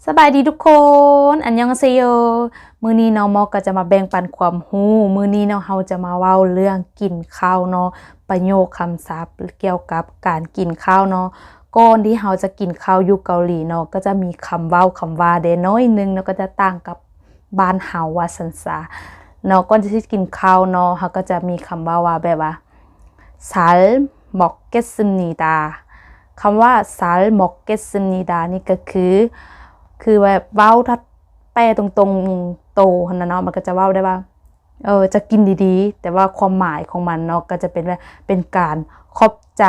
ສະບາຍດີທຸກຄົນ ອັນຍອງເຊໂຍ. ມື້ນີ້ເນາະ ມໍກໍຈະມາແບ່ງປັນຄວາມຮູ້. ມື້ນີ້ເນາະ ເຮົາຈະມາເວົ້າເລື່ອງກິນເຂົ້າເນາະ, ປະໂຫຍກຄຳສັບກ່ຽວກັບການກິນເຂົ້າເນາະ. ກ່ອນທີ່ເຮົາຈະກິນເຂົ້າຢູ່ເກົາຫຼີເນາະ ກໍຈະມີຄຳເວົ້າຄຳວ່າແດ່ໜ້ອຍໜຶ່ງເນາະ, ກໍຈະຕ່າງກັບບ້ານເຮົາວ່າຊັ້ນຊະເນາະ. ກ່ອນທີ່ຈະກິນເຂົ້າເນາະ ເຮົາກໍຈະມີຄຳເວົ້າວ່າແບບວ່າ 잘 먹겠습니다. ຄຳວ່າ 잘 먹겠습니다 ນີ້ກໍຄື ຄືແບບເວົ້າ ຖ້າແປຕົງໆໂຕຫັ້ນນະເນາະ ມັນກໍຈະເວົ້າໄດ້ວ່າ ເອີ ຈະກິນດີໆ, ແຕ່ວ່າຄວາມໝາຍຂອງມັນເນາະ ກໍຈະເປັນແບບ ເປັນການຂອບໃຈ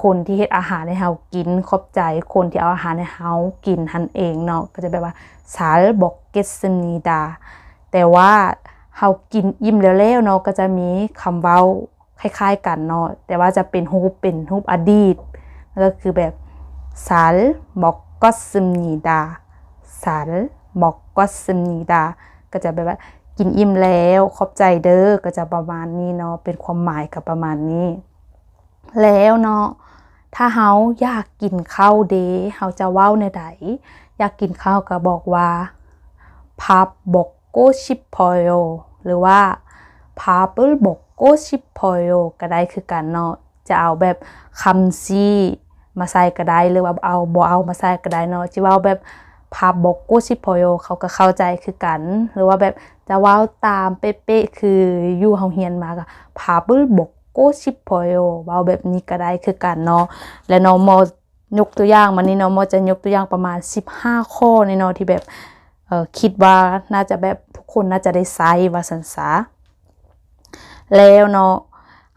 ຄົນທີ່ເຮັດອາຫານໃຫ້ເຮົາກິນ, ຂອບໃຈຄົນທີ່ເອົາອາຫານໃຫ້ເຮົາກິນຫັ້ນເອງເນາະ, ກໍຈະແບບວ່າ 잘 먹겠습니다. ແຕ່ວ່າເຮົາກິນອີ່ມແລ້ວໆເນາະ ກໍຈະມີຄຳເວົ້າ ຄ້າຍໆກັນເນາະ ແຕ່ວ່າຈະເປັນຮູບ ເປັນຮູບອະດີດ ກໍຄືແບບ 잘 먹었습니다. 잘 먹었습니다. ກໍຈະແບບວ່າ ກິນອີ່ມແລ້ວ ຂອບໃຈເດີ ກໍຈະປະມານນີ້ເນາະ, ເປັນຄວາມໝາຍກໍປະມານນີ້. ແລ້ວເນາະ ຖ້າເຮົາຢາກກິນເຂົ້າເດ ເຮົາຈະເວົ້າແນວໃດ? ຢາກກິນເຂົ້າກໍບອກວ່າ 밥 먹고 싶어요 ຫຼືວ່າ 밥을 먹고 싶어요 ກໍໄດ້ຄືກັນເນາະ. ຈະເອົາແບບຄຳຊີ້ມາໃສ່ກໍໄດ້ ຫຼືວ່າເອົາ ບໍ່ເອົາມາໃສ່ກໍໄດ້ເນາະ. ຈະເວົ້າແບບ 밥 먹고 싶어요 ເຂົາກໍເຂົ້າໃຈຄືກັນ ຫຼືວ່າແບບຈະເວົ້າຕາມເປະໆ ຄືຢູ່ເຮົາຮຽນມາກໍ 밥을 먹고 싶어요 ເວົ້າແບບນີ້ກໍໄດ້ຄືກັນເນາະ. ແລະເນາະ ໝໍຍົກຕົວຢ່າງມານີ້ເນາະ, ໝໍຈະຍົກຕົວຢ່າງປະມານສິບຫ້າຂໍ້ນີ້ເນາະ ທີ່ແບບ ເອີ ຄິດວ່າໜ້າຈະແບບທຸກຄົນໜ້າຈະໄດ້ໃຊ້ວ່າຊັ້ນຊະ. ແລ້ວເນາະ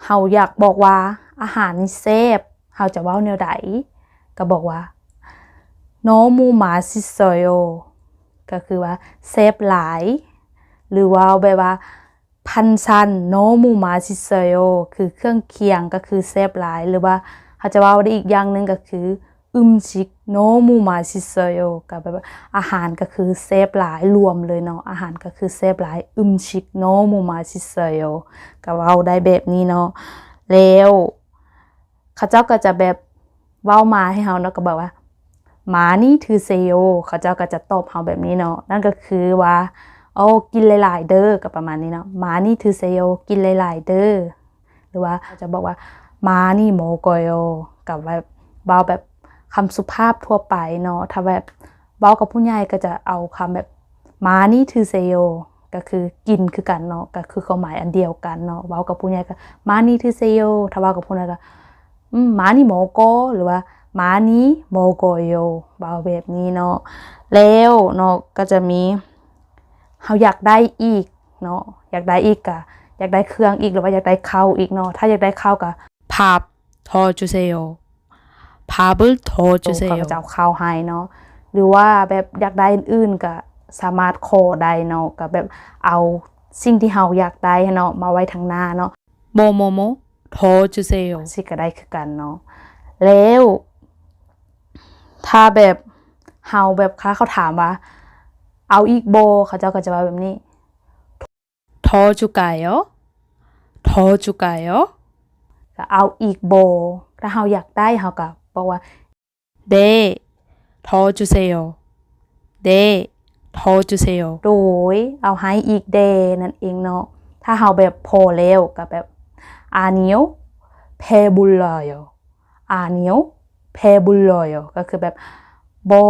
ເຮົາຢາກບອກວ່າອາຫານນີ້ແຊບ ເຮົາຈະເວົ້າແນວໃດ? ກໍບອກວ່າ 너무 맛있어요 ກໍຄືວ່າແຊບຫຼາຍ ຫຼືເວົ້າແບບວ່າ 반찬 너무 맛있어요 ຄືເຄື່ອງຄຽງກໍຄືແຊບຫຼາຍ ຫຼືວ່າເຮົາຈະເວົ້າໄດ້ອີກຢ່າງໜຶ່ງກໍຄື 음식 너무 맛있어요 ກໍແບບວ່າອາຫານກໍຄືແຊບຫຼາຍ ລວມເລີຍເນາະ ອາຫານກໍຄືແຊບຫຼາຍ 음식 너무 맛있어요 ກໍເວົ້າໄດ້ແບບນີ້ເນາະ. ແລ້ວ ເຂົາເຈົ້າກໍຈະແບບເວົ້າມາໃຫ້ເຮົາເນາະ ກໍແບບວ່າ 많이 드세요 ເຂົາເຈົ້າກໍຈະຕອບເຮົາແບບນີ້ເນາະ ນັ້ນກໍຄືວ່າ ໂອ້ ກິນຫຼາຍໆເດີ ກໍປະມານນີ້ເນາະ 많이 드세요 ກິນຫຼາຍໆເດີ ຫຼືວ່າເຂົາຈະບອກວ່າ 많이 먹어요 ກໍແບບເວົ້າແບບຄຳສຸພາບທົ່ວໄປເນາະ. ຖ້າແບບເວົ້າກັບຜູ້ໃຫຍ່ກໍຈະເອົາຄຳແບບ 많이 드세요 ກໍຄືກິນຄືກັນເນາະ ກໍຄືຄວາມໝາຍອັນດຽວກັນເນາະ. ເວົ້າກັບຜູ້ໃຫຍ່ກໍ 많이 드세요 ຖ້າເວົ້າກັບຜູ້ນ້ອຍກໍ 음 많이 먹어 ຫຼືວ່າ 많이 먹어요 ເວົ້າແບບນີ້ເນາະ. ແລ້ວເນາະ ກໍຈະມີ ເຮົາຢາກໄດ້ອີກເນາະ ຢາກໄດ້ອີກກະ ຢາກໄດ້ເຄື່ອງອີກ ຫຼືວ່າຢາກໄດ້ເຂົ້າອີກເນາະ. ຖ້າຢາກໄດ້ເຂົ້າກະ 밥 더 주세요. 밥을 더 주세요. ເຂົາກໍຈະເອົາເຂົ້າໃຫ້ເນາະ ຫຼືວ່າແບບຢາກໄດ້ອື່ນໆກະສາມາດຂໍໄດ້ເນາະ ກະແບບເອົາສິ່ງທີ່ເຮົາຢາກໄດ້ເນາະ ມາໄວ້ທາງໜ້າເນາະ. 뭐뭐뭐 더 주세요. ຊິກະໄດ້ຄືກັນເນາະ. ແລ້ວ ຖ້າແບບເຮົາແບບ ຖ້າເຂົາຖາມວ່າ ເອົາອີກບໍ່? ເຂົາເຈົ້າກໍຈະເວົ້າແບບນີ້ 더 줄까요? 더 줄까요? ກໍເອົາອີກບໍ່? ຖ້າເຮົາຢາກໄດ້ ເຮົາກໍບອກວ່າ 네, 더 주세요. 네, 더 주세요. ໂດຍ ເອົາໃຫ້ອີກແດ່ ນັ້ນເອງເນາະ. ຖ້າເຮົາແບບພໍແລ້ວ ກໍແບບ 아니요, 배불러요. 아니요, 배불러요. ກໍຄືແບບ ບໍ່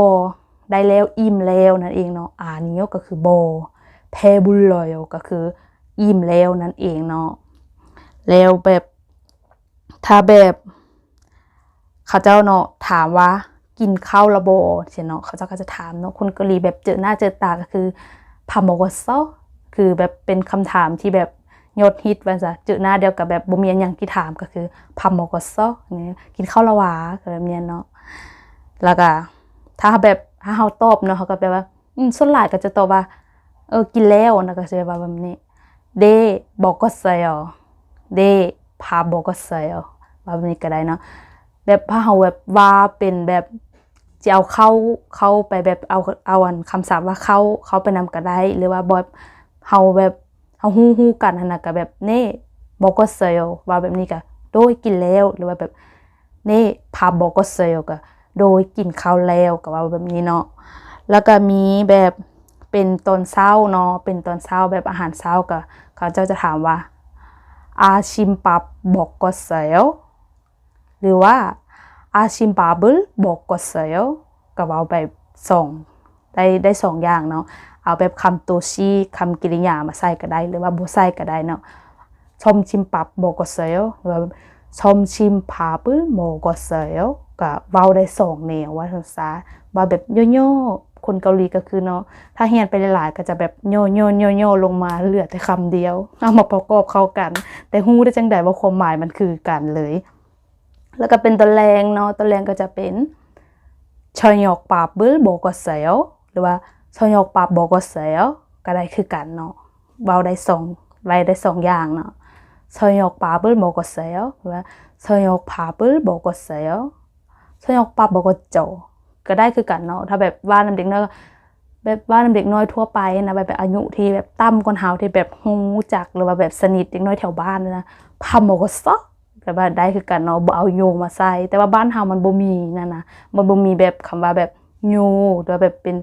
ໄດ້ແລ້ວ ອີ່ມແລ້ວ ນັ້ນເອງເນາະ. 아니요 ກໍຄືບໍ່ 배불러요 ກໍຄືອີ່ມແລ້ວ ນັ້ນເອງເນາະ. ແລ້ວແບບ ຖ້າແບບ ເຂົາເຈົ້າເນາະ ຖາມວ່າ ກິນເຂົ້າແລ້ວບໍ່? ຊີ້ເນາະ ເຂົາເຈົ້າກໍຈະຖາມເນາະ. ຄົນເກົາຫຼີແບບເຈີໜ້າເຈີຕາກໍຄື 밥 먹었어? ຄືແບບເປັນຄຳຖາມທີ່ແບບຍອດຮິດວ່າຊະ. ເຈີໜ້າດຽວກໍແບບບໍ່ມີຫຍັງທີ່ຖາມ ກໍຄື 밥 먹었어? ນີ້ ກິນເຂົ້າແລ້ວຫວາ? ກໍແບບນີ້ເນາະ. ແລ້ວກໍ ຖ້າແບບ ຖ້າເຮົາຕອບເນາະ ເຮົາກໍແປວ່າ ອືມ ສ່ວນຫຼາຍກໍຈະຕອບວ່າ ເອີ ກິນແລ້ວນະ ກໍຊິເວົ້າແບບນີ້ 네, 먹었어요. 네, 밥 먹었어요. ເວົ້າແບບນີ້ກໍໄດ້ເນາະ. ແບບຖ້າເຮົາແບບວ່າເປັນແບບ ຊິເອົາເຂົ້າ ເຂົ້າໄປແບບ ເອົາ ເອົາອັນຄຳສັບວ່າເຂົ້າ ເຂົ້າໄປນຳກໍໄດ້ ຫຼືວ່າແບບ ເຮົາແບບ ເຮົາຮູ້ ຮູ້ກັນຫັ້ນນະ ກໍແບບ 네, 먹었어요. ເວົ້າແບບນີ້ກໍ ໂດຍ ກິນແລ້ວ ຫຼືວ່າແບບ 네, 밥 먹었어요. ກໍ ໂດຍ ກິນເຂົ້າແລ້ວ ກໍເວົ້າແບບນີ້ເນາະ. ແລ້ວກໍມີແບບເປັນຕອນເຊົ້າເນາະ ເປັນຕອນເຊົ້າ ແບບອາຫານເຊົ້າ ກໍເຂົາເຈົ້າຈະຖາມວ່າ 아침밥 먹었어요? ຫຼືວ່າ 아침밥을 먹었어요? ກໍເວົ້າໄປສອງ ໄດ້ ໄດ້ສອງຢ່າງເນາະ ເອົາແບບຄຳໂຕຊີ ຄຳກິລິຍາມາໃສ່ກໍໄດ້ ຫຼືວ່າບໍ່ໃສ່ກໍໄດ້ເນາະ 점심밥 먹었어요? ຫຼືວ່າ 점심밥을 먹었어요? ກໍເວົ້າໄດ້ສອງແນວວ່າຊັ້ນຊະ ວ່າແບບຫຍໍ້ໆ ຄົນເກົາຫຼີກໍຄືເນາະ ຖ້າຮຽນໄປຫຼາຍໆ ກໍຈະແບບຫຍໍ້ໆໆໆ ລົງມາ ເຫຼືອແຕ່ຄຳດຽວ ເອົາມາປະກອບເຂົ້າກັນ ແຕ່ຮູ້ໄດ້ຈັ່ງໃດວ່າຄວາມໝາຍມັນຄືກັນເລີຍ. ແລ້ວກໍເປັນຕອນແລງເນາະ ຕອນແລງກໍຈະເປັນ 저녁밥을 먹었어요? ຫຼືວ່າ 저녁밥 먹었어요? ກໍໄດ້ຄືກັນເນາະ ເວົ້າໄດ້ສອງ ໄວ້ໄດ້ສອງຢ່າງເນາະ 저녁밥을 먹었어요? ຫຼືວ່າ 저녁밥을 먹었어요? 저녁밥 먹었죠? ກໍໄດ້ຄືກັນເນາະ ຖ້າແບບເວົ້ານຳເດັກນ້ອຍ ແບບເວົ້ານຳເດັກນ້ອຍທົ່ວໄປນະ ແບບ ແບບອາຍຸທີ່ແບບຕ່ຳກວ່າເຮົາ ທີ່ແບບຮູ້ຈັກ ຫຼືວ່າແບບສະໜິດເດັກນ້ອយແຖວບ້ານນະ 밥 먹었어? ແບບວ່າໄດ້ຄືກັນເນາະ ບໍ່ເອົາໂຍມາໃສ່ ແຕ່ວ່າບ້ານເຮົາມັນບໍ່ມີນັ້ນນະ ມັນບໍ່ມີແບບຄຳວ່າແບບໂຍ ຫຼືວ່າແບບເປັນ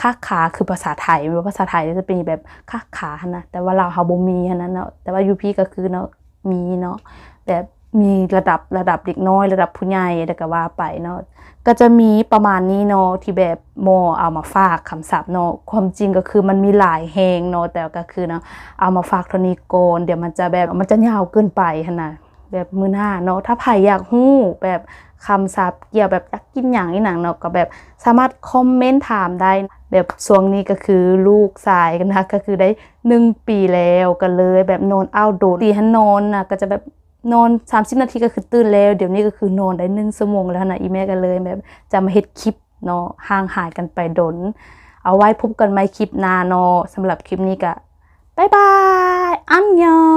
ຂາຂາ ຄືພາສາໄທ ແມ່ນບໍ່ ພາສາໄທຈະເປັນແບບຂາຂາຫັ້ນນະ ແຕ່ວ່າລາວເຮົາບໍ່ມີຫັ້ນນະເນາະ ແຕ່ວ່າຢູ່ພີ້ກໍຄືເນາະ ມີເນາະ ແບບມີລະດັບ ລະດັບເດັກນ້ອຍ ລະດັບຜູ້ໃຫຍ່ ແລ້ວກໍວ່າໄປເນາະ ກໍຈະມີປະມານນີ້ເນາະ ທີ່ແບບໝໍເອົາມາຝາກຄຳສັບເນາະ ຄວາມຈິງກໍຄືມັນມີຫຼາຍແຮງເນາະ ແຕ່ກໍຄືເນາະ ເອົາມາຝາກເທົ່ານີ້ກ່ອນ ດຽວມັນຈະແບບ ມັນຈະຍາວເກີນໄປຫັ້ນນະ ແບບມື້ໜ້າເນາະ ຖ້າໃຜຢາກຮູ້ແບບຄຳສັບກ່ຽວແບບຢາກກິນຫຍັງອີ່ຫຍັງເນາະ ກໍແບບສາມາດຄອມເມັນຖາມໄດ້ ແບບຊ່ວງນີ້ກໍຄືລູກຊາຍນະ ກໍຄືໄດ້ໜຶ່ງປີແລ້ວ ກໍເລີຍແບບນອນເອົາໂດນ ຕີໃຫ້ນອນນະ ກໍຈະແບບນອນສາມສິບນາທີກໍຄືຕື່ນແລ້ວ ດຽວນີ້ກໍຄືນອນໄດ້ໜຶ່ງຊົ່ວໂມງແລ້ວນະ ອີ່ແມ່ກໍເລີຍແບບຈະມາເຮັດຄລິບເນາະ ຫ່າງຫາຍກັນໄປດົນ ເອົາໄວ້ພົບກັນໃໝ່ຄລິບໜ້າເນາະ ສຳລັບຄລິບນີ້ກໍບາຍບາຍ ອັນຍອງ.